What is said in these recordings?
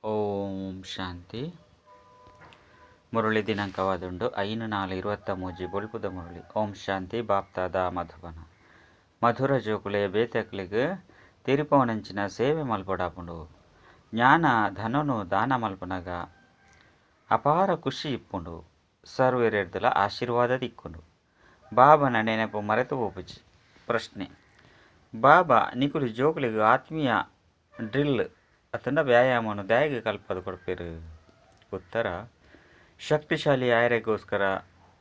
ಓಂ ಶಾಂತಿ. ಮುರಳಿ ದಿನಾಂಕವಾದುಂಡು 5/4/23 ಬೊಲ್ಪುದ ಮುರಳಿ. ಓಂ ಶಾಂತಿ. ಬಾಪ್ತಾದ ಮಧುಬನ ಮಧುರ ಜೋಕುಲೆ ಬೇತಕ್ಲಿಗ್ ತಿರುಪವನಂಚಿನ ಸೇವೆ ಮಲ್ಪಡಾಪುಂಡು. ಜ್ಞಾನ ಧನನು ದಾನ ಮಲ್ಪನಗ ಅಪಾರ ಖುಷಿ ಇಪ್ಪುಂಡು. ಸರ್ವೆರೆಡ್ದಲ ಆಶೀರ್ವಾದ ದಿಕ್ಕುಂಡು. ಬಾಬನ ನೆನಪು ಮರೆತು ಹೋಪುಜಿ. ಪ್ರಶ್ನೆ: ಬಾಬಾ ನಿಕುಲು ಜೋಕುಲಿಗ್ ಆತ್ಮೀಯ ಡ್ರಿಲ್ ಅತಂಡ ವ್ಯಾಯಾಮನು ದಾಯೆಗ್ ಕಲ್ಪದು ಕೊಡ್ಪೇರು? ಉತ್ತರ: ಶಕ್ತಿಶಾಲಿ ಆಯರೆಗೋಸ್ಕರ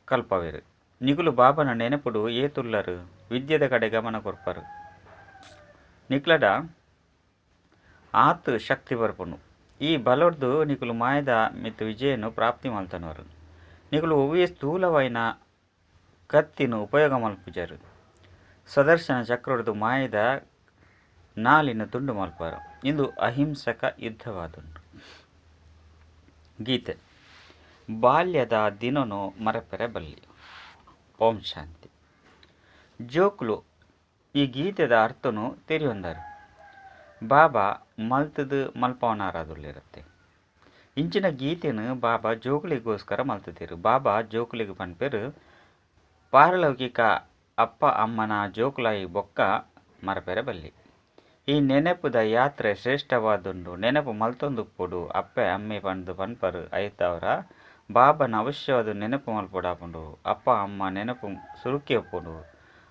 ಕಲ್ಪವೇರು. ನಿಕುಲು ಬಾಬನ ನೆನಪುಡು ಏತುಲ್ಲರು ವಿದ್ಯೆದ ಕಡೆ ಗಮನ ಕೊರ್ಪರು. ನಿಕ್ಲಡ ಆತ್ ಶಕ್ತಿ ಬರ್ಪುಂಡು. ಈ ಬಲೊಡ್ದು ನಿಕುಲು ಮಾಯದ ಮಿತ್ತು ವಿಜಯನು ಪ್ರಾಪ್ತಿ ಮಲ್ತನವರು. ನಿಕುಲು ಒವ್ವೇ ಸ್ಥೂಲವಾಯಿನ ಕತ್ತಿನು ಉಪಯೋಗ ಮಲ್ಪುಜರು. ಸದರ್ಶನ ಚಕ್ರೊಡ್ದು ಮಾಯದ ನಾಲಿನ ತುಂಡು ಮಲ್ಪರು. ಇಂದು ಅಹಿಂಸಕ ಯುದ್ಧವಾದುಂಡು. ಗೀತೆ: ಬಾಲ್ಯದ ದಿನನು ಮರೆಪೆರೆ ಬಲ್ಲಿ. ಓಂ ಶಾಂತಿ. ಜೋಕ್ಲು ಈ ಗೀತೆದ ಅರ್ಥನು ತೆರಿಯೊಂದರು. ಬಾಬಾ ಮಲ್ತದು ಮಲ್ಪವನಾರದುಲ್ಲಿರುತ್ತೆ. ಇಂಚಿನ ಗೀತೆನು ಬಾಬಾ ಜೋಕುಲಿಗೋಸ್ಕರ ಮಲ್ತದಿರು. ಬಾಬಾ ಜೋಕುಲಿಗೆ ಪನ್ಪೇರು ಪಾರಲೌಕಿಕ ಅಪ್ಪ ಅಮ್ಮನ ಜೋಕುಲಾಯಿ ಬೊಕ್ಕ ಮರಪೆರೆ ಬಲ್ಲಿ. ಈ ನೆನಪುದ ಯಾತ್ರೆ ಶ್ರೇಷ್ಠವಾದುಂಡು. ನೆನಪು ಮಲ್ತೊಂದುಪ್ಪುಡು. ಅಪ್ಪೆ ಅಮ್ಮೆ ಪಂದು ಪನ್ಪರು ಐತವರ ಬಾಬನ ಅವಶ್ಯವಾದ ನೆನಪು ಮಲ್ಪೊಡಾಪುಂಡು. ಅಪ್ಪ ಅಮ್ಮ ನೆನಪು ಸುರುಕೆ ಉಪ್ಪುಂಡು.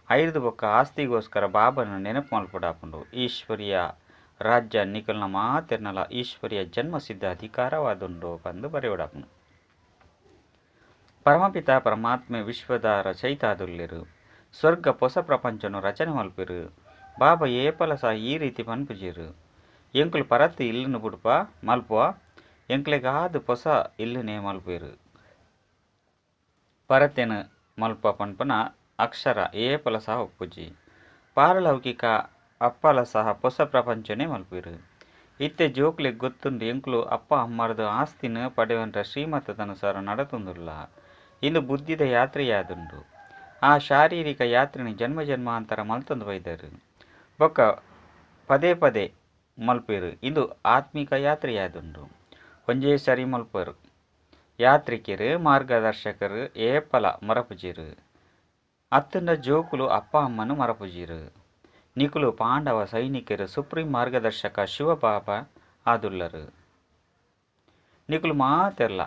ಐದು ಬೊಕ್ಕ ಆಸ್ತಿಗೋಸ್ಕರ ಬಾಬನ ನೆನಪು ಮಲ್ಪೊಡಾಪುಂಡು. ಈಶ್ವರಿಯ ರಾಜ್ಯ ನಿಕಲ್ನ ಮಾತೆರ್ನಲ ಈಶ್ವರಿಯ ಜನ್ಮಸಿದ್ಧ ಅಧಿಕಾರವಾದುಂಡು ಪಂದು ಬರೆಯೋಡಾಪುಂಡು. ಪರಮಪಿತ ಪರಮಾತ್ಮೆ ವಿಶ್ವದ ರಚಯಿತಾದುಲ್ಲೆರು. ಸ್ವರ್ಗ ಹೊಸ ಪ್ರಪಂಚನು ರಚನೆ ಮಲ್ಪಿರು. ಬಾಬಾ ಏಪಲ ಸಹ ಈ ರೀತಿ ಪನ್ಪುಜೆರು. ಎಂಕುಲು ಪರತ್ ಇಲ್ಲುನು ಬುಡ್ಪ ಮಲ್ಪುವ ಎಂಕ್ಲೆಗಾದ್ ಹೊಸ ಇಲ್ಲುನೇ ಮಲ್ಪೇರು. ಪರತೆನ ಮಲ್ಪ ಪನ್ಪನ ಅಕ್ಷರ ಏಪಲ ಸಹ ಒಪ್ಪುಜಿ. ಪಾರಲೌಕಿಕ ಅಪ್ಪಲ ಸಹ ಹೊಸ ಪ್ರಪಂಚನೇ ಮಲ್ಪೇರು. ಇತ್ತೆ ಜೋಕ್ಲೆಗ್ ಗೊತ್ತುಂಡು ಎಂಕುಲು ಅಪ್ಪ ಅಮ್ಮರ್ದು ಆಸ್ತಿನ ಪಡೆವಂತ ಶ್ರೀಮತದನುಸಾರ ನಡತುಂದುಲ್ಲ. ಇಂದು ಬುದ್ಧಿದ ಯಾತ್ರೆಯಾದುಂಡು. ಆ ಶಾರೀರಿಕ ಯಾತ್ರೆನ ಜನ್ಮ ಜನ್ಮಾಂತರ ಮಲ್ತೊಂದು ಬೈದರು. ಬೊಕ್ಕ ಪದೇ ಪದೇ ಮಲ್ಪೇರು. ಇಂದು ಆತ್ಮಿಕ ಯಾತ್ರೆಯಾದುಂಡು. ಒಂಜೇ ಸರಿ ಮಲ್ಪರು. ಯಾತ್ರಿಕರು ಮಾರ್ಗದರ್ಶಕರು ಏಪಲ ಮರಪುಜೀರು. ಅತ್ತಂಡ ಜೋಕುಲು ಅಪ್ಪ ಅಮ್ಮನು ಮರಪುಜೀರು. ನಿಕುಲು ಪಾಂಡವ ಸೈನಿಕರು ಸುಪ್ರೀಂ ಮಾರ್ಗದರ್ಶಕ ಶಿವಬಾಬಾ ಆದುಲ್ಲರು. ನಿಕುಲು ಮಾತೆರ್ಲ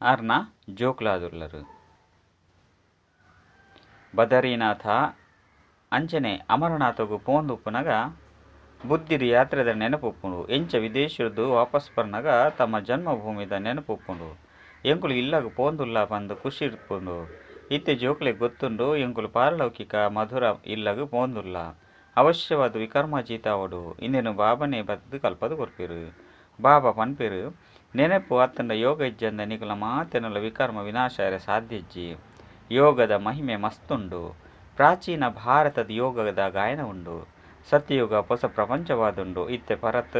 ಆರ್ನ ಜೋಕುಲಾದುಲ್ಲರು. ಬದರಿನಾಥ ಅಂಚನೆ ಅಮರನಾಥಗು ಪೋಂದುಪ್ಪುನಗ ಬುದ್ಧಿರು ಯಾತ್ರೆದ ನೆನಪುಪ್ಪುಂಡು. ಎಂಚ ವಿದೇಶದ್ದು ವಾಪಸ್ ಬರ್ನಗ ತಮ್ಮ ಜನ್ಮಭೂಮಿದ ನೆನಪುಪ್ಪುಂಡು. ಎಂಕುಲು ಇಲ್ಲಗ ಪೋಂದುಲ್ಲ ಪಂದು ಖುಷಿ ಇರ್ಪುಂಡು. ಇತ್ತೆ ಜೋಕ್ಲೆಗ್ ಗೊತ್ತುಂಡು ಎಂಕುಲು ಪಾರಲೌಕಿಕ ಮಧುರ ಇಲ್ಲಗ ಪೋಂದುಲ್ಲ. ಅವಶ್ಯವಾದ ವಿಕರ್ಮಜೀತಾವಡು. ಇಂದೆನು ಬಾಬನೇ ಬದ್ದು ಕಲ್ಪದು ಕೊರ್ಪೇರು. ಬಾಬಾ ಪನ್ಪೇರು ನೆನಪು ಅತ್ತಂಡ ಯೋಗ ಇಜ್ಜಂದ ನಿಕುಲ ಮಾತೆನಲ ವಿಕರ್ಮ ವಿನಾಶ ಸಾಧ್ಯಜ್ಜಿ. ಯೋಗದ ಮಹಿಮೆ ಮಸ್ತುಂಡು. ಪ್ರಾಚೀನ ಭಾರತದ ಯೋಗದ ಗಾಯನ ಉಂಡು. ಸತ್ಯಯುಗ ಹೊಸ ಪ್ರಪಂಚವಾದುಂಡು. ಇತ್ತೆ ಪರತ್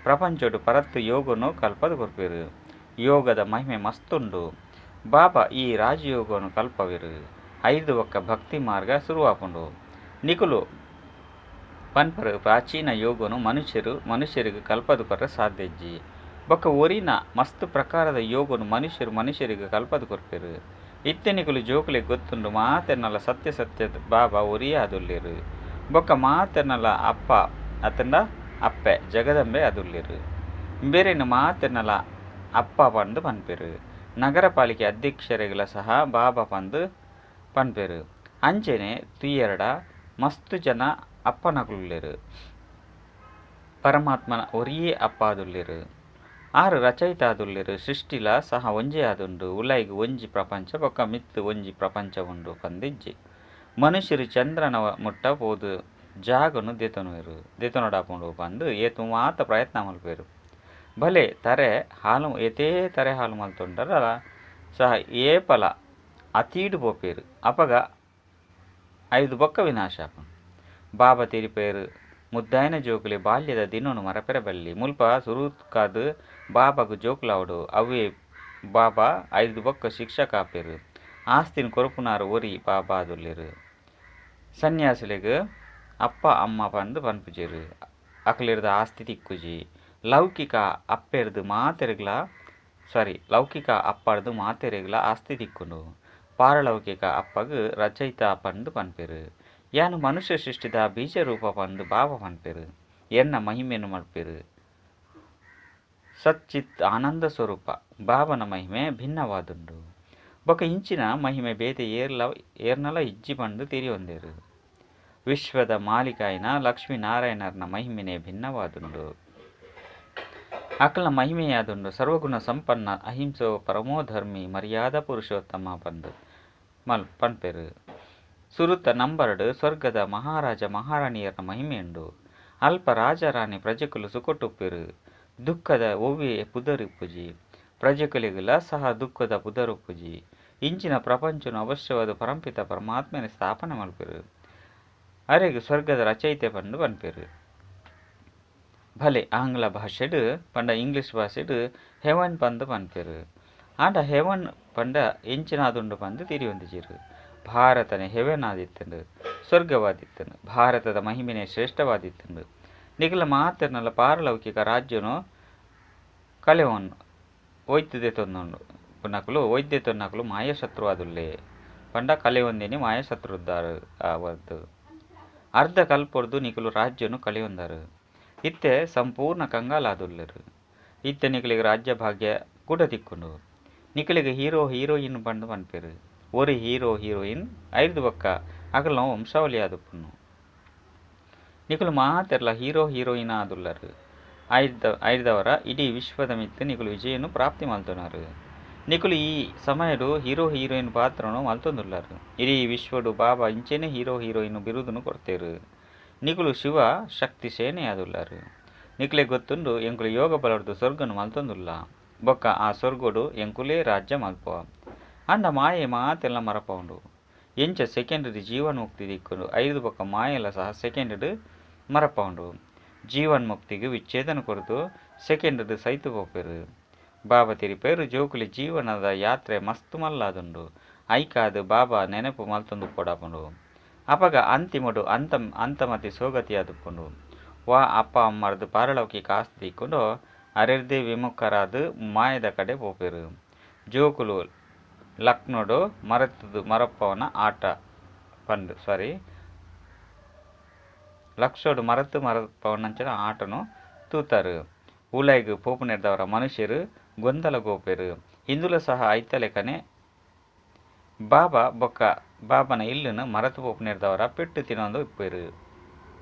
ಪ್ರಪಂಚಡು ಪರತ್ ಯೋಗನು ಕಲ್ಪದು ಕೊರ್ಪೇರು. ಯೋಗದ ಮಹಿಮೆ ಮಸ್ತುಂಡು. ಬಾಬಾ ಈ ರಾಜಯೋಗನು ಕಲ್ಪವೇರು. ಐದು ಒಕ್ಕ ಭಕ್ತಿ ಮಾರ್ಗ ಶುರುವಾಪುಂಡು. ನಿಕುಲು ಪನ್ಪರು ಪ್ರಾಚೀನ ಯೋಗನು ಮನುಷ್ಯರು ಮನುಷ್ಯರಿಗೆ ಕಲ್ಪದು ಕೊರ್ರ ಸಾಧ್ಯಜ್ಜಿ. ಬೊಕ್ಕ ಒರಿನ ಮಸ್ತ್ ಪ್ರಕಾರದ ಯೋಗನು ಮನುಷ್ಯರು ಮನುಷ್ಯರಿಗೆ ಕಲ್ಪದು ಕೊರ್ಪೇರು. ಇತ್ತೆ ನಿಕುಲು ಜೋಕುಲೆಗ್ ಗೊತ್ತುಂಡು ಮಾತೆರ್ನಲ ಸತ್ಯ ಸತ್ಯ ಬಾಬಾ ಒರಿಯಾದುಲ್ಲೆರು. ಬೊಕ್ಕ ಮಾತೆರ್ನಲ ಅಪ್ಪ ಅತಂಡ ಅಪ್ಪೆ ಜಗದಂಬೆ ಅದುಲ್ಲೆರು. ಬೇರೆನು ಮಾತೆರ್ನಲ ಅಪ್ಪ ಪಂದು ಪನ್ಪೇರು. ನಗರ ಪಾಲಿಕೆ ಅಧ್ಯಕ್ಷರೆಗ್ಲ ಸಹ ಬಾಬಾ ಪಂದು ಪನ್ಪೇರು. ಅಂಚನೆ ತುಯ್ಯರ್ಡ ಮಸ್ತು ಜನ ಅಪ್ಪನಕುಲುಲ್ಲೆರು. ಪರಮಾತ್ಮನ ಒರಿಯೇ ಅಪ್ಪ ಆದುಲ್ಲೆರು. ಆರು ರಚಯಿತ ಆದುಲ್ಲೆರು. ಸೃಷ್ಟಿಲ ಸಹ ಒಂಜೇ ಆದುಂಡು. ಉಲೈಗ್ ಒಂಜಿ ಪ್ರಪಂಚ ಬೊಕ್ಕ ಮಿತ್ತು ಒಂಜಿ ಪ್ರಪಂಚ ಉಂಡು ಪಂದಿಜ್ಜಿ. ಮನುಷ್ಯರು ಚಂದ್ರನ ಮುಟ್ಟ ಪೋದು ಜಾಗನು ದೆತೊನುವೆರು. ದೆತೊನಡಾಪುಂಡು ಪಂದು ಏತು ಮಾತ ಪ್ರಯತ್ನ ಮಲ್ಪೇರು. ಭಲೆ ತರೆ ಹಾಲು ಏತೇ ತರೆ ಹಾಲು ಮಲ್ತೊಂಡರ ಸಹ ಏಪಲ ಅತೀಡು ಪೋಪೇರು. ಅಪಗ ಐದು ಬೊಕ್ಕ ವಿನಾಶ ಆಪುಂಡು. ಬಾಬಾ ತಿರಿಪೇರು ಮುದ್ದಾಯನ ಜೋಕುಲೆ ಬಾಲ್ಯದ ದಿನನು ಮರಪೆರೆ ಬಲ್ಲಿ. ಮುಲ್ಪ ಸುರುಕಾದ್ ಬಾಬಾಗು ಜೋಕುಲಾವಡು. ಅವೇ ಬಾಬಾ ಐದು ಬೊಕ್ಕ ಶಿಕ್ಷಕ ಆಪೇರು. ಆಸ್ತಿನ ಕೊರಪುನಾರು ಒರಿ ಬಾಬಾ ಆದುಲ್ಲೆರು. ಸನ್ಯಾಸಿಲೆಗ್ ಅಪ್ಪ ಅಮ್ಮ ಪಂದು ಪನ್ಪುಜೆರು. ಅಕ್ಲೆರ್ದ ಆಸ್ತಿ ತಿಕ್ಕುಜಿ. ಲೌಕಿಕ ಅಪ್ಪೆರ್ದು ಮಾತೆರೆಗ್ಲ ಸಾರಿ ಲೌಕಿಕ ಅಪ್ಪರ್ದು ಮಾತೆರೆಗ್ಲ ಆಸ್ತಿ ತಿಕ್ಕುಂಡು. ಪಾರಲೌಕಿಕ ಅಪ್ಪಗ್ ರಚಯಿತ ಪಂದ್ ಪನ್ಪೆರು. ಯಾನು ಮನುಷ್ಯ ಸೃಷ್ಟಿದ ಬೀಜ ರೂಪ ಪಂದ್ ಬಾಬಾ ಪನ್ಪೆರು. ಎನ್ನ ಮಹಿಮೆನು ಮಲ್ಪೆರು. ಸಚ್ಚಿತ್ ಆನಂದ ಸ್ವರೂಪ ಬಾಬನ ಮಹಿಮೆ ಭಿನ್ನವಾದುಂಡು. ಬೊಕ ಇಂಚಿನ ಮಹಿಮೆ ಬೇತೆ ಏರ್ನಲ ಇಜ್ಜಿ ಪಂದ್ ತೆರಿಯೊಂದೆರು. ವಿಶ್ವದ ಮಾಲೀಕಾಯಿನ ಲಕ್ಷ್ಮೀನಾರಾಯಣನ ಮಹಿಮೆನೆ ಭಿನ್ನವಾದುಂಡು. ಅಕಲ್ನ ಮಹಿಮೆಯಾದುಂಡು ಸರ್ವಗುಣ ಸಂಪನ್ನ ಅಹಿಂಸೋ ಪರಮೋಧರ್ಮಿ ಮರ್ಯಾದಾ ಪುರುಷೋತ್ತಮ ಪಂದ್ ಪನ್ಪೆರು. ಸುರುತ ನಂಬರ್ಡ್ ಸ್ವರ್ಗದ ಮಹಾರಾಜ ಮಹಾರಾಣಿಯರ ಮಹಿಮೆಯುಂಡು. ಅಲ್ಪ ರಾಜ ರಾಣಿ ಪ್ರಜೆಕುಲು ಸುಖಟುಪ್ಪೆರು. ದುಃಖದ ಒವ್ವೆ ಪುದರ್ ಇಪ್ಪುಜಿ. ಪ್ರಜೆಕುಲೆಗುಲ ಸಹ ದುಃಖದ ಪುದರ್ ಉಪ್ಪುಜಿ. ಇಂಚಿನ ಪ್ರಪಂಚನು ಅವಶ್ಯವಾದ ಪರಂಪಿತ ಪರಮಾತ್ಮನ ಸ್ಥಾಪನೆ ಮಲ್ಪೆರು. ಅರೆಗ್ ಸ್ವರ್ಗದ ರಚಯಿತೆ ಪಂದ್ ಪನ್ಪೆರು. ಭಲೆ ಆಂಗ್ಲ ಭಾಷೆಡ್ ಪಂಡ ಇಂಗ್ಲಿಷ್ ಭಾಷೆಡ್ ಹೆವನ್ ಪಂದ್ ಪನ್ಪೆರು. ಆಂಡ ಹೆವನ್ ಪಂಡ ಎಂಚಿನಾದುಂಡು ಪಂದ್ ತೆರಿಯೊಂದಿಜೆರು. ಭಾರತನೇ ಹೆವನ್ ಆದಿತ್ತುಂಡು, ಸ್ವರ್ಗವಾದಿತ್ತುಂಡು. ಭಾರತದ ಮಹಿಮೆನೇ ಶ್ರೇಷ್ಠವಾದಿತ್ತುಂಡು. ನಿಕಲ ಮಾತೆರ್ನಲ ಪಾರಲೌಕಿಕ ರಾಜ್ಯನು ಕಳೆವೊನ್ ಒಯ್ತುದೆತೊಂದುಂಡು ನಕುಲು ಒಯ್ದೆತೊನ್ನಕುಲು ಮಾಯಶತ್ರುವಾದುಲ್ಲೆ ಪಂಡ ಕಳೆಯೊಂದಿನಿ ಮಾಯಶತ್ರುದ್ದಾರು ಅವದ್ದು. ಅರ್ಧ ಕಲ್ಪೊರ್ದು ನಿಕುಲು ರಾಜ್ಯನು ಕಳೆಯೊಂದರು. ಇತ್ತೆ ಸಂಪೂರ್ಣ ಕಂಗಾಲಾದುಲ್ಲೆರು. ಇತ್ತೆ ನಿಕಲಿಗೆ ರಾಜ್ಯ ಭಾಗ್ಯ ಕೂಡ ತಿಕ್ಕುಂಡು. ನಿಕಲಿಗೆ ಹೀರೋ ಹೀರೋಯಿನ್ ಪಂದ್ ಪನ್ಪೆರು. ಒರಿ ಹೀರೋ ಹೀರೋಯಿನ್ ಐದು ಬೊಕ್ಕ ಅಕಲ್ನ ವಂಶಾವಳಿ ಆದುಪ್ಪುನು. ನಿಕುಲು ಮಾತೆರ್ಲ ಹೀರೋ ಹೀರೋಯಿನ್ ಆದುಲ್ಲರು. ಐದವರ ಇಡೀ ವಿಶ್ವದ ಮಿತ್ತು ನಿಕುಲು ವಿಜಯನು ಪ್ರಾಪ್ತಿ ಮಲ್ತೊನರು. ನಿಕುಲು ಈ ಸಮಯಡು ಹೀರೋ ಹೀರೋಯಿನ್ ಪಾತ್ರನು ಮಲ್ತೊಂದುಲ್ಲರು. ಇಡೀ ವಿಶ್ವಡು ಬಾಬಾ ಇಂಚೆನೆ ಹೀರೋ ಹೀರೋಯಿನ್ ಬಿರುದನು ಕೊಡ್ತೇರು. ನಿಕುಲು ಶಿವ ಶಕ್ತಿ ಸೇನೆಯಾದುಲ್ಲರು. ನಿಕುಲೆ ಗೊತ್ತುಂಡು ಎಂಕುಲು ಯೋಗ ಬಲರ್ದು ಸ್ವರ್ಗನು ಮಲ್ತೊಂದುಲ್ಲ. ಬೊಕ್ಕ ಆ ಸ್ವರ್ಗೋಡು ಎಂಕುಲೇ ರಾಜ್ಯ ಮಲ್ಪುವ. ಅಂಡ ಮಾಯೆ ಮಾತೆಲ್ಲ ಮರಪೌಂಡು. ಎಂಚ ಸೆಕೆಂಡ್ ಜೀವನ್ ಮುಕ್ತಿ ದಿಕ್ಕುಂಡು ಐದು ಬೊಕ್ಕ ಮಾಯೆಲ ಸಹ ಸೆಕೆಂಡ್ ಮರಪೌಂಡು. ಜೀವನ್ ಮುಕ್ತಿಗೆ ವಿಚ್ಛೇದನ ಕೊರ್ದು ಸೆಕೆಂಡ್ ಸೈತು ಪೋಪೆರು. ಬಾಬಾ ತಿರಿಪೇರು ಜೋಕುಲಿ ಜೀವನದ ಯಾತ್ರೆ ಮಸ್ತ್ ಮಲ್ಲಾದುಂಡು. ಐಕಾದ್ ಬಾಬಾ ನೆನಪು ಮಲ್ತೊಂದು ಪೊಡಾಪುಂಡು. ಅಪಗ ಅಂತಿಮಡು ಅಂತಮತಿ ಸೋಗತಿಯಾದುಪ್ಪುಂಡು. ವಾ ಅಪ್ಪ ಅಮ್ಮರ್ದು ಪಾರಲೌಕಿಕ ಆಸ್ತಿ ದಿಕ್ಕುಂಡು ಅರೆರ್ದೇ ವಿಮುಖರಾದ ಮಾಯದ ಕಡೆ ಪೋಪೆರು. ಜೋಕುಲು ಲಕ್ನೋಡು ಮರತದು ಮರಪ್ಪವನ ಆಟ ಪಂದ್ ಸಾರಿ ಲಕ್ಷೋಡು ಮರತು ಮರಪ್ಪವನಂಚಿನ ಆಟನು ತೂತಾರು. ಉಲಾಯಿಗ್ ಪೋಪುನೆರ್ದವರ ಮನುಷ್ಯರು ಗೊಂದಲ ಗೋಪೆರು. ಹಿಂದುಲ ಸಹ ಐತಲೆಕನೆ ಬಾಬಾ ಬೊಕ್ಕ ಬಾಬನ ಇಲ್ಲುನು ಮರತು ಪೋಪುನೆರ್ದವರ ಪೆಟ್ಟು ತಿನ್ನೊಂದು ಇಪ್ಪೆರು.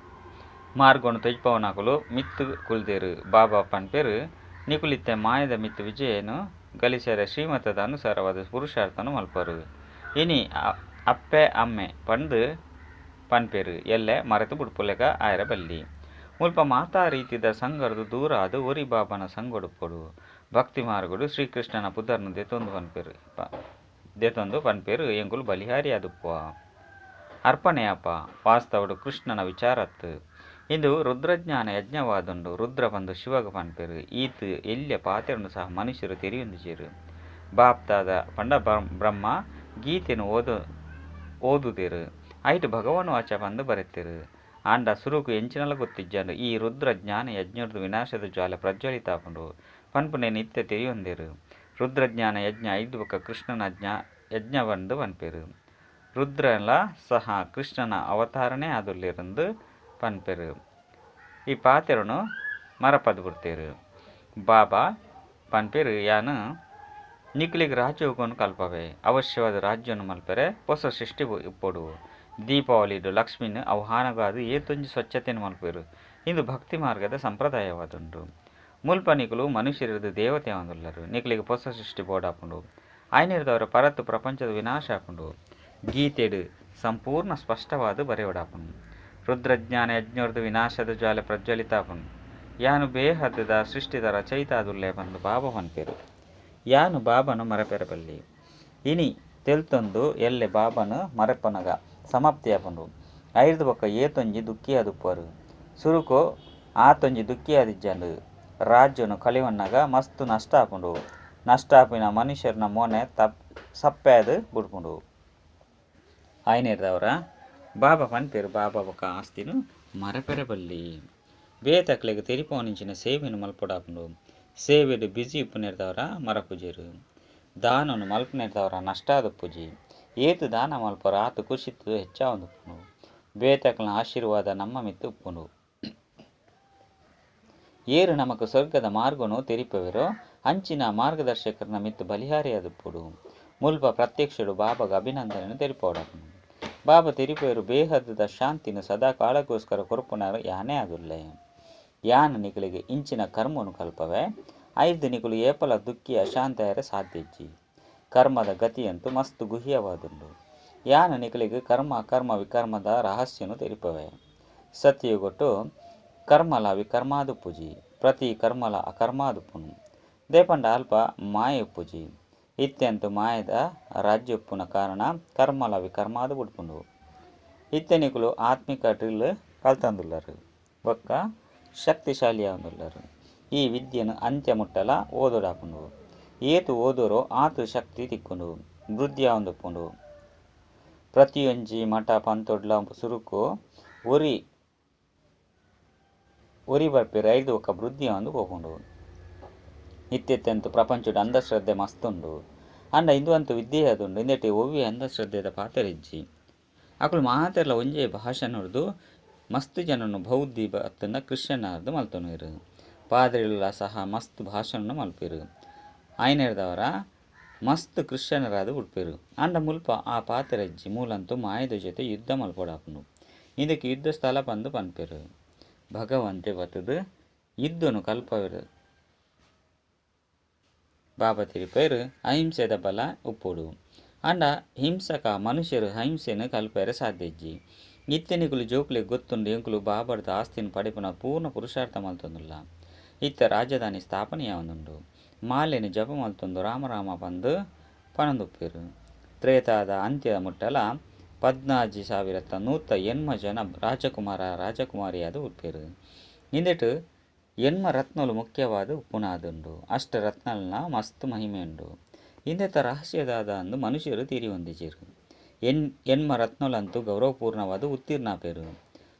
ಮಾರ್ಗೊನು ತೊಜ್ಪವನಕುಲು ಮಿತ್ತು ಕುಲ್ದೇರು. ಬಾಬಾ ಪನ್ಪೆರು ನಿಕುಲಿತ್ತೆ ಮಾಯದ ಮಿತ್ತು ವಿಜಯನು ಗಳಿಸರೆ ಶ್ರೀಮತದ ಅನುಸಾರವಾದ ಪುರುಷಾರ್ಥನು ಮಲ್ಪರು. ಇನಿ ಅಪ್ಪೆ ಅಮ್ಮೆ ಪಂದ್ ಪನ್ಪೆರು. ಎಲ್ಲೆ ಮರೆತು ಬುಡ್ಪುಲೆಕ ಆಯರ ಬಲ್ಲಿ. ಮುಲ್ಪ ಮಾತಾ ರೀತಿದ ಸಂಗರ್ದು ದೂರ ಆದ್ ಒರಿ ಬಾಬನ ಸಂಗೊಡುಪ್ಪೊಡು. ಭಕ್ತಿ ಮಾರ್ಗಡು ಶ್ರೀಕೃಷ್ಣನ ಪುದರ್ನು ದೇತೊಂದು ಪನ್ಪೆರು ಎಂಕುಲು ಬಲಿಹಾರಿ ಆದುಪ್ಪುವ. ಅರ್ಪಣೆಯಪ್ಪ ವಾಸ್ತವಡು ಕೃಷ್ಣನ ವಿಚಾರತ್ತು. ಇಂದು ರುದ್ರಜ್ಞಾನ ಯಜ್ಞವಾದುಂಡು. ರುದ್ರ ಬಂದು ಶಿವಗ ಪನ್ಪೆರು. ಈತ್ ಎಲ್ಯ ಪಾತೆರನು ಸಹ ಮನುಷ್ಯರು ತೆರಿಯೊಂದಿಜೆರು. ಬಾಪ್ತಾದ ಪಂಡ ಬ್ರಹ್ಮ ಗೀತೆನು ಓದುದೇರು. ಐಟ್ ಭಗವಾನ್ ವಾಚ ಪಂದ್ ಬರೆತೇರು. ಆಂಡ ಸುರುಕು ಎಂಚಿನಲ ಗೊತ್ತಿಜ್ಜಂಡು ಈ ರುದ್ರ ಜ್ಞಾನ ಯಜ್ಞರ್ದು ವಿನಾಶದ ಜ್ವಾಲೆ ಪ್ರಜ್ವಲಿತ ಆಪುಂಡು ಪನ್ಪುನೆ ನಿತ್ಯ ತೆರಿಯೊಂದೇರು. ರುದ್ರಜ್ಞಾನ ಯಜ್ಞ ಐದು ಬೊಕ್ಕ ಕೃಷ್ಣನ ಯಜ್ಞ ಬಂದು ಪನ್ಪೆರು. ರುದ್ರಲ ಸಹ ಕೃಷ್ಣನ ಅವತಾರನೇ ಆದುಲ್ಲೆರಂದು ಪನ್ಪೆರು. ಈ ಪಾತೆರನು ಮರಪದ್ ಬಿಡ್ತೇರು. ಬಾಬಾ ಪನ್ಪೆರು ಯಾನು ನಿಕುಲಿಗ್ ರಾಜಯೋಗನು ಕಲ್ಪವೆ. ಅವಶ್ಯವಾದ ರಾಜ್ಯವನ್ನು ಮಲ್ಪೆರೆ ಹೊಸ ಸೃಷ್ಟಿ ಇಪ್ಪೊಡು. ದೀಪಾವಳಿಡು ಲಕ್ಷ್ಮೀನ ಆಹ್ವಾನಗಾದು ಏತೊಂಜಿ ಸ್ವಚ್ಛತೆಯನ್ನು ಮಲ್ಪೆರು. ಇಂದು ಭಕ್ತಿ ಮಾರ್ಗದ ಸಂಪ್ರದಾಯವಾದುಂಡು. ಮುಲ್ಪ ನಿಕುಲು ಮನುಷ್ಯರದು ದೇವತೆ ಆದುಲ್ಲರು. ನಿಕುಲಿಗೆ ಹೊಸ ಸೃಷ್ಟಿ ಬೋಡಾಪುಂಡು. ಆಯ್ನಿರ್ದವರ ಪರತು ಪ್ರಪಂಚದ ವಿನಾಶ ಆಪುಂಡು. ಗೀತೆಡು ಸಂಪೂರ್ಣ ಸ್ಪಷ್ಟವಾದ ಬರೆಯೋಡಾಪುಂಡು. ರುದ್ರಜ್ಞಾನ ಯಜ್ಞರ್ದು ವಿನಾಶದ ಜ್ವಾಲೆ ಪ್ರಜ್ವಲಿತ ಆಪುಂಡು. ಯಾನು ಬೇಹದ್ದದ ಸೃಷ್ಟಿದ ರಚಯಿತ ಆದುಲ್ಲೆ ಪಂದು ಬಾಬಾ ಪನ್ಪೆರು. ಯಾನು ಬಾಬನು ಮರಪೆರಬಲ್ಲಿ. ಇನಿ ತೆಲ್ತೊಂದು ಎಲ್ಲೆ ಬಾಬನು ಮರಪನಗ ಸಮಾಪ್ತಿ ಆಪುಂಡು. ಐರ್ದು ಬೊಕ್ಕ ಏತೊಂಜಿ ದುಃಖಿಯಾದುಪ್ಪರು. ಸುರುಕು ಆತೊಂಜಿ ದುಃಖಿಯಾದಿಜ್ಜಂಡು. ರಾಜ್ಯನು ಕಳೆಯೊನ್ನಗ ಮಸ್ತ್ ನಷ್ಟ ಆಪುಂಡು. ನಷ್ಟ ಆಪಿನ ಮನುಷ್ಯರನ ಮೋನೆ ಸಪ್ಪೆದು ಬುಡ್ಪುಂಡು. ಆಯ್ನೇರ್ದವರ ಬಾಬಾ ಪನ್ಪೆರು ಬಾಬಾ ಬೊಕ್ಕ ಆಸ್ತಿನು ಮರಪೆರಬಲ್ಲಿ. ಬೇತೆಕ್ಲೆಗ್ ತೆರಿಪಾವುನಂಚಿನ ಸೇವೆನ್ ಮಲ್ಪೊಡಾಪುಂಡು. ಸೇವೆಡ್ ಬ್ಯುಸಿ ಇಪ್ಪುನೆರ್ದಾವರ ಮರಪುಜೆರ್. ದಾನೊನು ಮಲ್ಪುನೆರ್ದಾವರ ನಷ್ಟ ಆದುಪ್ಪುಜಿ. ಏತ್ ದಾನ ಮಲ್ಪರ ಆತ್ ಖುಷಿತ್ ಹೆಚ್ಚಾವೊಂದುಪ್ಪುಂಡು. ಬೇತೆಕ್ಲೆನ ಆಶೀರ್ವಾದ ನಮ್ಮ ಮಿತ್ತ್ ಉಪ್ಪುಂಡು. ಏರ್ ನಮಕ್ ಸ್ವರ್ಗದ ಮಾರ್ಗನು ತೆರಿಪವೆರೋ ಅಂಚಿನ ಮಾರ್ಗದರ್ಶಕರ್ನ ಮಿತ್ತ್ ಬಲಿಹಾರಿಯಾದುಪ್ಪೊಡು. ಮುಲ್ಪ ಪ್ರತ್ಯಕ್ಷಡು ಬಾಬಾಗ ಅಭಿನಂದನೆನ್ ತೆರಿಪಾವೊಡಾಪುಂಡು. ಬಾಬಾ ತೆರಿಪವೆರ್ ಬೇಹದ್ದ ಶಾಂತಿನ ಸದಾ ಕಾಲಗೋಸ್ಕರ ಕೊರ್ಪುನಾರ್ ಯಾನೇ ಆದುಲ್ಲೆ. ಯಾನ್ ನಿಕುಲೆಗ್ ಇಂಚಿನ ಕರ್ಮನು ಕಲ್ಪವೆ. ಐರ್ದ್ ನಿಕುಲು ಏಪಲ ದುಃಖಿ ಅಶಾಂತಿ ಆಯೆರೆ ಸಾಧ್ಯ ಇಜ್ಜಿ. ಕರ್ಮದ ಗತಿಯಂತೂ ಮಸ್ತ್ ಗುಹ್ಯವಾದುಂಡು. ಯಾನ್ ನಿಕುಲೆಗ್ ಕರ್ಮ ಅಕರ್ಮ ವಿಕರ್ಮದ ರಹಸ್ಯನು ತೆರಿಪವೆ. ಸತ್ಯಯುಗಟ್ಟು ಕರ್ಮಲ ವಿಕರ್ಮಾದುಪ್ಪುಜಿ. ಪ್ರತಿ ಕರ್ಮಲ ಅಕರ್ಮಾದುಪ್ಪುನು. ದೇಪಂಡ ಅಲ್ಪ ಮಾಯ ಉಪ್ಪುಜಿ. ಇತ್ಯಂತ ಮಾಯದ ರಾಜ್ಯ ಉಪ್ಪುನ ಕಾರಣ ಕರ್ಮಲ ವಿಕರ್ಮಾದು ಬುಡ್ಪುಂಡು. ಇತ್ತೆ ನಿಕುಲು ಆತ್ಮಿಕ ಡ್ರಿಲ್ ಕಲ್ತಂದುಲ್ಲರು. ಬೊಕ್ಕ ಶಕ್ತಿಶಾಲಿಯಾದುಲ್ಲರು. ಈ ವಿದ್ಯೆನ್ ಅಂತ್ಯ ಮುಟ್ಟಲ ಓದೊಡಾಪುಂಡು. ಏತ್ ಓದೊರೋ ಆತ್ ಶಕ್ತಿ ತಿಕ್ಕುಂಡು. ವೃದ್ಧಿ ಆವೊಂದುಪ್ಪುಂಡು. ಪ್ರತಿಯೊಂಜಿ ಮಠ ಪಂತೊಡ್ಲ ಸುರುಕು ಒರಿ ಒರಿ ಬರ್ಪೆರ್ ಐರ್ದ್ ಬೊಕ್ಕ ವೃದ್ಧಿ ಆವೊಂದು ಪೋಪುಂಡು. ಇತ್ತೆತ್ತಂತೂ ಪ್ರಪಂಚಡ್ ಅಂಧಶ್ರದ್ಧೆ ಮಸ್ತ್ ಉಂಡು. ಆಂಡ ಇಂದು ಅಂತೂ ವಿದ್ಯೆ ಆದುಂಡು. ಇಂದೆಟ್ ಒವ್ವೆ ಅಂಧಶ್ರದ್ಧೆದ ಪಾತೆರ ಇಜ್ಜಿ. ಅಕುಲು ಮಾತೆರ್ಲ ಒಂಜೇ ಭಾಷಣೊರ್ದು ಮಸ್ತ್ ಜನನು ಬೌದ್ಧಿ ಅತ್ತಂಡ ಕ್ರಿಶ್ಚಿಯನ್ ಆದ್ ಮಲ್ತೊನುವೆರ್. ಪಾದ್ರಿಲುಲ ಸಹ ಮಸ್ತ್ ಭಾಷಣನ್ ಮಲ್ಪೆರ್. ಆಯ್ನೆರ್ದಾವರ ಮಸ್ತ್ ಕ್ರಿಶ್ಚಿಯನರಾದ್ ಬುಡ್ಪೆರ್. ಆಂಡ ಮುಲ್ಪ ಆ ಪಾತೆರ ಇಜ್ಜಿ. ಮೂಲಂತೂ ಮಾಯದ ಜೊತೆ ಯುದ್ಧ ಮಲ್ಪೊಡಾಪುಂಡು. ಇಂದೆಕ್ ಯುದ್ಧ ಸ್ಥಳ ಪಂದ್ ಪನ್ಪೆರ್. ಭಗವಂತೆ ಬತ್ತುದು ಯುದ್ಧನು ಕಲ್ಪವೆರ್. ಬಾಬಾ ತೆರಿಪೆರ್ ಅಹಿಂಸೆದ ಬಲ ಉಪ್ಪೊಡು. ಆಂಡ ಹಿಂಸಕ ಮನುಷ್ಯರು ಅಹಿಂಸೆನ್ ಕಲ್ಪೆರೆ ಸಾಧ್ಯ ಇಜ್ಜಿ. ಇತ್ತೆ ನಿಕುಲು ಜೋಕುಲೆಗ್ ಗೊತ್ತುಂಡು ಎಂಕುಲು ಬಾಬಾರ್ದ ಆಸ್ತಿನ್ ಪಡೆಪುನ ಪೂರ್ಣ ಪುರುಷಾರ್ಥ ಮಲ್ತೊಂದುಲ್ಲ. ಇತ್ತೆ ರಾಜಧಾನಿ ಸ್ಥಾಪನೆಯಾವೊಂದುಂಡು. ಮಾಲೆನ್ ಜಪ ಮಲ್ತೊಂದು ರಾಮ ರಾಮ ಪಂದ್ ಪನೊಂದುಪ್ಪೆರ್. ತ್ರೇತಾದ ಅಂತ್ಯ ಮುಟ್ಟಲ 16,180 ಜನ ರಾಜಕುಮಾರ ರಾಜಕುಮಾರಿಯಾದ್ ಉಪ್ಪೆರ್. ಇಂದೆಟ್ ಎನ್ಮ ರತ್ನಲು ಮುಖ್ಯವಾದ್ ಉಪ್ಪುನಾದುಂಡು. ಅಷ್ಟ ರತ್ನಲ್ನ ಮಸ್ತ್ ಮಹಿಮೆ ಉಂಡು. ಇಂದೆತ ರಹಸ್ಯದಾದ ಅಂದ್ ಮನುಷ್ಯರು ತೆರಿಯೊಂದಿಜೆರ್. ಎನ್ಮ ರತ್ನಲಂತೂ ಗೌರವಪೂರ್ಣವಾದ್ ಉತ್ತೀರ್ಣ ಆಪೆರ್.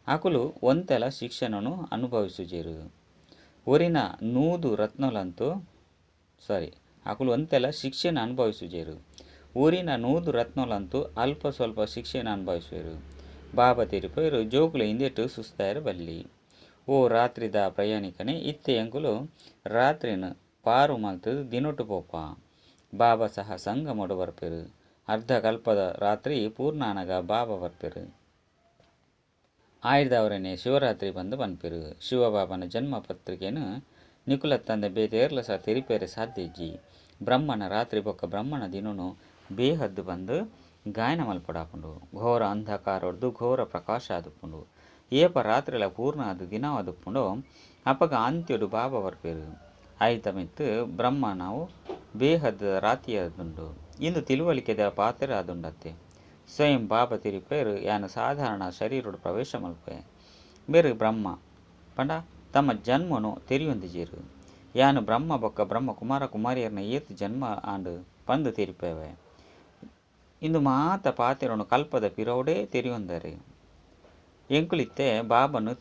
ಅಕುಲು ಒಂತೆಲ ಶಿಕ್ಷಣನು ಅನುಭವಿಸುಜೆರ್. ಒರಿನ 100 ರತ್ನಲಂತೂ ಸಾರಿ ಅಕುಲು ಒಂತೆಲ ಶಿಕ್ಷೆನ್ ಅನುಭವಿಸುಜೆರ್. ಒರಿನ 100 ರತ್ನಲಂತೂ ಅಲ್ಪ ಸ್ವಲ್ಪ ಶಿಕ್ಷೆನ್ ಅನುಭವಿಸುವೆರ್. ಬಾಬಾ ತೆರಿಪೆರ್ ಜೋಕುಲು ಇಂದೆಟ್ ಸುಸ್ತಾಯೆರೆ ಬಲ್ಲಿ. ಓ ರಾತ್ರಿದ ಪ್ರಯಾಣಿಕನೇ ಇತ್ತೆ ಎಂಕುಲು ರಾತ್ರಿನ್ ಪಾರು ಮಲ್ತುದು ದಿನೊಟು ಪೋಪ. ಬಾಬಾ ಸಹ ಸಂಗಮಡು ಬರ್ಪೆರ್. ಅರ್ಧ ಕಲ್ಪದ ರಾತ್ರಿ ಪೂರ್ಣಾನಗ ಬಾಬಾ ಬರ್ಪೆರ್. ಆಯ್ದವರನೆ ಶಿವರಾತ್ರಿ ಪಂದ್ ಪನ್ಪೆರ್. ಶಿವಬಾಬನ ಜನ್ಮ ಪತ್ರಿಕೆನ್ ನಿಕುಲತ್ತಂದೆ ಬೇತೇರ್ಲ ಸಹ ತೆರಿಪೆರೆ ಸಾಧ್ಯ ಇಜ್ಜಿ. ಬ್ರಹ್ಮನ ರಾತ್ರಿ ಬೊಕ್ಕ ಬ್ರಹ್ಮನ ದಿನೊನು ಬೇಹದ್ದು ಪಂದ್ ಗಾಯನ ಮಲ್ಪೊಡಾಪುಂಡು. ಘೋರ ಅಂಧಕಾರೊರ್ದು ಘೋರ ಪ್ರಕಾಶ ಆದುಪ್ಪುಂಡು. ಏಪ ರಾತ್ರಿಲ ಪೂರ್ಣ ಆದ್ ದಿನವಾದುಪ್ಪುಂಡೋ ಅಪಗ ಅಂತ್ಯೊಡು ಬಾಬಾ ಬರ್ಪೆರ್. ಐತ ಮಿತ್ತ್ ಬ್ರಹ್ಮನವು ಬೇಹದ್ದ ರಾತಿಯಾದುಂಡು. ಇಂದು ತಿಳುವಳಿಕೆದ ಪಾತೆರ ಆದುಂಡತ್ತೆ. ಸ್ವಯಂ ಬಾಬಾ ತೆರಿಪೆರ್ ಯಾನ್ ಸಾಧಾರಣ ಶರೀರಡ್ ಪ್ರವೇಶ ಮಲ್ಪುವೆ. ಮೇರ್ ಬ್ರಹ್ಮ ಪಂಡ ತಮ್ಮ ಜನ್ಮನು ತೆರಿಯೊಂದಿಜೆರ್. ಯಾನ್ ಬ್ರಹ್ಮ ಬೊಕ್ಕ ಬ್ರಹ್ಮ ಕುಮಾರ ಕುಮಾರಿಯರ್ನ ಏತ್ ಜನ್ಮ ಆಂಡ್ ಪಂದ್ ತೆರಿಪೆವೆ. ಇಂದು ಮಾತ ಪಾತೆರನು ಕಲ್ಪದ ಪಿರವುಡೇ ತೆರಿಯೊಂದರೆ. ಎಂಕುಲಿತ್ತೆ ಬಾಬನು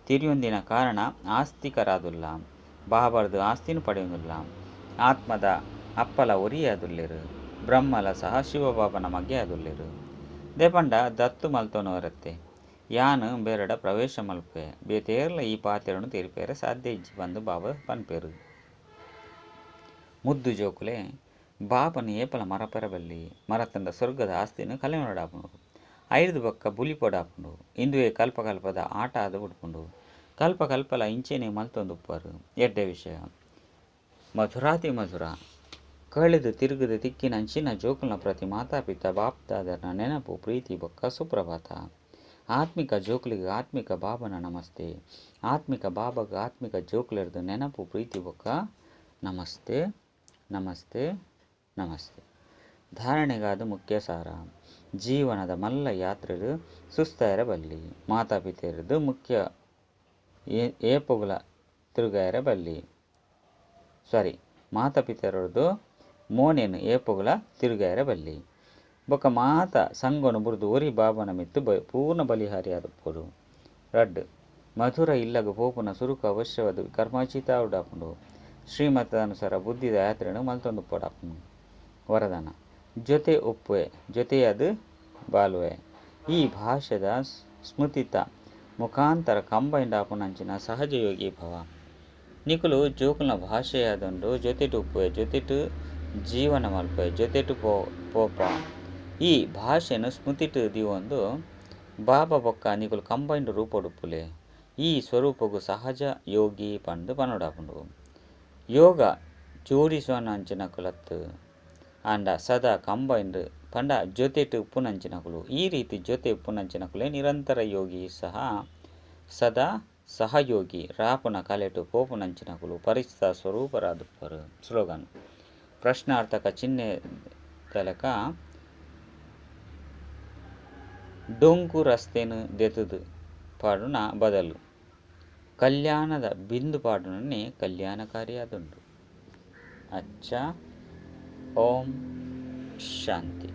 ತೆರಿಯೊಂದಿನ ಕಾರಣ ಆಸ್ತಿಕರಾದುಲ್ಲ. ಬಾಬಾರ್ದು ಆಸ್ತಿನ ಪಡೆಯೊಂದುಲ್ಲ. ಆತ್ಮದ ಅಪ್ಪಲ ಒರಿಯಾದುಲ್ಲೆರ್. ಬ್ರಹ್ಮಲ ಸಹ ಶಿವಬಾಬನ ಮಗೆ ಆದುಲ್ಲೆರ್. ದೇಪಂಡ ದತ್ತು ಮಲ್ತೊನವರತ್ತೆ. ಯಾನ್ ಬೇರಡ ಪ್ರವೇಶ ಮಲ್ಪುವೆ. ಬೇತೇರ್ಲ ಈ ಪಾತೆರನು ತೆರಿಪೆರೆ ಸಾಧ್ಯ ಇಜ್ಜಿ ಪಂದ್ ಬಾಬಾ ಪನ್ಪೆರ್. ಮುದ್ದು ಜೋಕುಲೆ ಬಾಬನ ಏಪಲ ಮರಪೆರ ಬಲ್ಲಿ. ಮರತಂಡ ಸ್ವರ್ಗದ ಆಸ್ತಿನ ಕಲೆಯೊಡಾಪುಂಡು. ಐರ್ದ್ ಬೊಕ್ಕ ಬುಲಿಪೊಡಾಪುಂಡು. ಇಂದುವೇ ಕಲ್ಪ ಕಲ್ಪದ ಆಟ ಆದ್ ಬುಡ್ಪುಂಡು. ಕಲ್ಪ ಕಲ್ಪಲ ಇಂಚೆನೆ ಮಲ್ತೊಂದುಪ್ಪರು. ಎಡ್ಡೆ ವಿಷಯ. ಮಧುರಾತಿ ಮಧುರ. ಕಳೆದು ತಿರುಗದು ತಿಕ್ಕಿನ ಅಂಚಿನ ಜೋಕುಲ್ನ ಪ್ರತಿ ಮಾತಾ ಪಿತಾ ಬಾಪ್ ದಾದರ್ನ ನೆನಪು ಪ್ರೀತಿ ಬೊಕ್ಕ ಸುಪ್ರಭಾತ. ಆತ್ಮಿಕ ಜೋಕುಲಿಗೆ ಆತ್ಮಿಕ ಬಾಬನ ನಮಸ್ತೆ. ಆತ್ಮಿಕ ಬಾಬಗ ಆತ್ಮಿಕ ಜೋಕುಲೆರ್ದು ನೆನಪು ಪ್ರೀತಿ ಬೊಕ್ಕ ನಮಸ್ತೆ ನಮಸ್ತೆ ನಮಸ್ತೆ. ಧಾರಣೆಗಾದ ಮುಖ್ಯ ಸಾರ. ಜೀವನದ ಮಲ್ಲ ಯಾತ್ರೆಡು ಸುಸ್ತಾಯರ ಬಲ್ಲಿ. ಮಾತಾ ಪಿತೆರ್ದು ಮುಖ್ಯ ಏಪೊಗುಲ ತಿರುಗಾಯರ ಬಲ್ಲಿ. ಸಾರಿ ಮಾತಾ ಪಿತರರ್ದು ಮೋನೆನ್ ಏಪೊಗುಲ ತಿರುಗಾಯರ ಬಲ್ಲಿ. ಬೊಕ್ಕ ಮಾತ ಸಂಗೊನು ಬುಡ್ದು ಒರಿ ಬಾಬನ ಮಿತ್ತು ಪೂರ್ಣ ಬಲಿಹಾರಿ ಆದುಪ್ಪೊಡು. ರಡ್ಡ್. ಮಧುರ ಇಲ್ಲಗ್ ಪೋಪುನ ಸುರುಕು ಅವಶ್ಯವಾದ್ ಕರ್ಮಾತೀತ ಆವೊಡಾಪುಂಡು. ಶ್ರೀಮತದ ಅನುಸಾರ ಬುದ್ಧಿದ ಯಾತ್ರೆನ್ ಮಲ್ತೊಂದು ಉಪ್ಪೊಡಾಪುಂಡು. ವರದಾನ. ಜೊತೆ ಉಪ್ಪುವೆ ಜೊತೆಯಾದ್ ಬಾಳುವೆ. ಈ ಭಾಷೆದ ಸ್ಮೃತಿತ ಮುಖಾಂತರ ಕಂಬೈನ್ಡ್ ಆಪುನಂಚಿನ ಸಹಜಯೋಗಿ ಭವ. ನಿಕುಲು ಜೋಕುಲ್ನ ಭಾಷೆಯಾದುಂಡು ಜೊತೆಟ್ ಉಪ್ಪುವೆ ಜೊತೆಟ್ ಜೀವನ ಮಲ್ಪುವೆ ಜೊತೆಟ್ ಪೋಪ. ಈ ಭಾಷೆನ್ ಸ್ಮೃತಿಟ್ ದೀವೊಂದು ಬಾಬಾ ಬೊಕ್ಕ ನಿಕುಲು ಕಂಬೈನ್ಡ್ ರೂಪೊಡು ಉಪ್ಪುಲೆ. ಈ ಸ್ವರೂಪಗ್ ಸಹಜ ಯೋಗಿ ಪಂದ್ ಪನೊಡಾಪುಂಡು. ಯೋಗ ಜೋಡಿಸುವನಂಚಿನಕುಲತ್ ಆಂಡ ಸದಾ ಕಂಬೈನ್ಡ್ ಪಂಡ ಜೊತೆಟ್ ಉಪ್ಪುನಂಚಿನಕುಲು. ಈ ರೀತಿ ಜೊತೆ ಉಪ್ಪುನಂಚಿನಕುಲೇ ನಿರಂತರ ಯೋಗಿ ಸಹ ಸದಾ ಸಹಯೋಗಿ ರಾಪುನ ಕಲೆಟ್ ಪೋಪುನಂಚಿನಕುಲು ಪರಿಚಿತ ಸ್ವರೂಪರಾದುಪ್ಪರು. ಸ್ಲೋಗನ್ ಪ್ರಶ್ನಾರ್ಥಕ ಚಿಹ್ನೆ ತಲಕ ಡೊಂಕು ರಸ್ತೆನ್ ದೆತುದು ಪಾಡುನ ಬದಲು ಕಲ್ಯಾಣದ ಬಿಂದು ಪಾಡುನನೆ ಕಲ್ಯಾಣಕಾರಿಯಾದುಂಡು. ಅಚ್ಚ ಓಂ ಶಾಂತಿ.